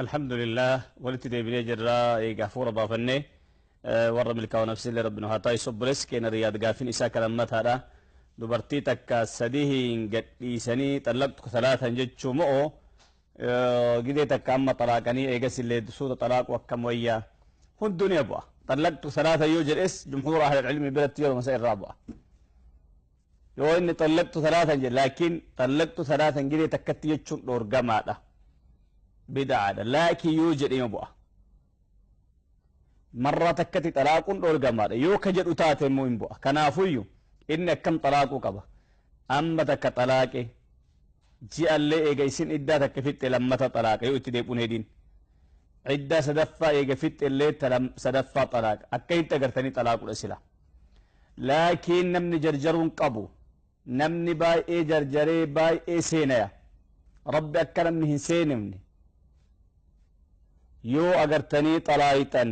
الحمد لله ولت deebinee jirraa eega hafuura baafannee warra milkaa'u nafsillee rabbi nu haa taasisu. Obboleessi keenya Riyaad gaaffiin isaa kan lammataadha. Dubartii takka sadihiin gadhiisanii xallaqtu salaatan jechuu mo'o gidee takka amma xalaaqanii eegas illee suuta xalaaqu akkam wayyaa? Hunduu ni bu'a. Xallaqtu salaatan yoo jedhes jumhuura ahli ilmi biratti yeroo masa irraa bu'a. Yoo inni xallaqtu salaatan jedhe, laakiin xallaqtu salaatan gidee takkatti jechuun dhoorgamaadha. Bid'aadha. Laakiin yoo jedhee bu'a. Marraa takkatti xalaaquun dhoorgamaadha. Yoo ka jedhu taate immoo hin bu'a. Kanaafuyyuu inni akkam xalaaquu qaba? Amma takka xalaaqe, ji'allee eega isin iddaa takka fixxe lammata xalaaqa yoo itti deebi'uun hedin. Iddaa sadaffaa eega fixxe illee sadaffaa xalaaqa. Akka itti agartanii xalaaqudha sila. Laakiin namni jarjaruun qabu, namni baay'ee jarjaree baay'ee seenaya. Rabbi akka namni hin seenifne yoo agartanii xalaayixan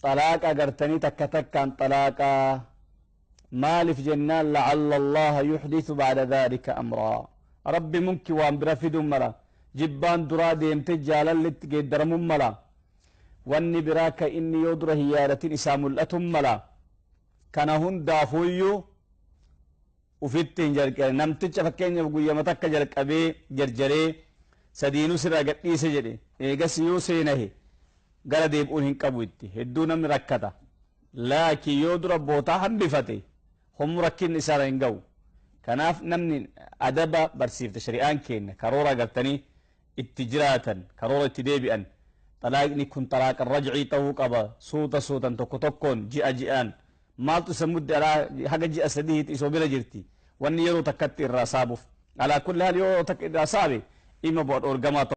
xalaaqa agartanii takka takkaan xalaaqaa. Maaliif jennaan, lacalla allaha yuxdisu bacda dhalika amraa, rabbi munki waan bira fidun mala, jibbaan duraa deemte jaalallitti geeddaramun mala, wanni biraa ka inni yoo dura hin yaadatin isaa mul'atun mala. Kana hundaafuyyuu ufitti hin jalqabe namticha. Fakkeenyaaf guyyama takka jalqabee jarjaree sadiinuu sirraa gadhiise jedhe, eegas yoo seenahe gara deebi'uun hin qabu, itti hedduu namni rakkata. Laakiin yoo dura bootaa hambifate hommu rakkinni isaarra hin ga'u. Kanaaf namni adaba barsiifte shari'aan keenya, karoora agartanii itti jiraatan, karoora itti deebi'an. Xalaaqni kun xalaaqa rajcii ta'uu qaba, suuta suutan, tokko tokkoon, ji'a ji'aan. Maaltu isa mudde alaa haga ji'a sadiitti isoo bira jirti wanni yeroo takkatti irraa saabuuf? Alaa kulli haal yoo takka irraa saabe ima bu'a, dhoorgamaa.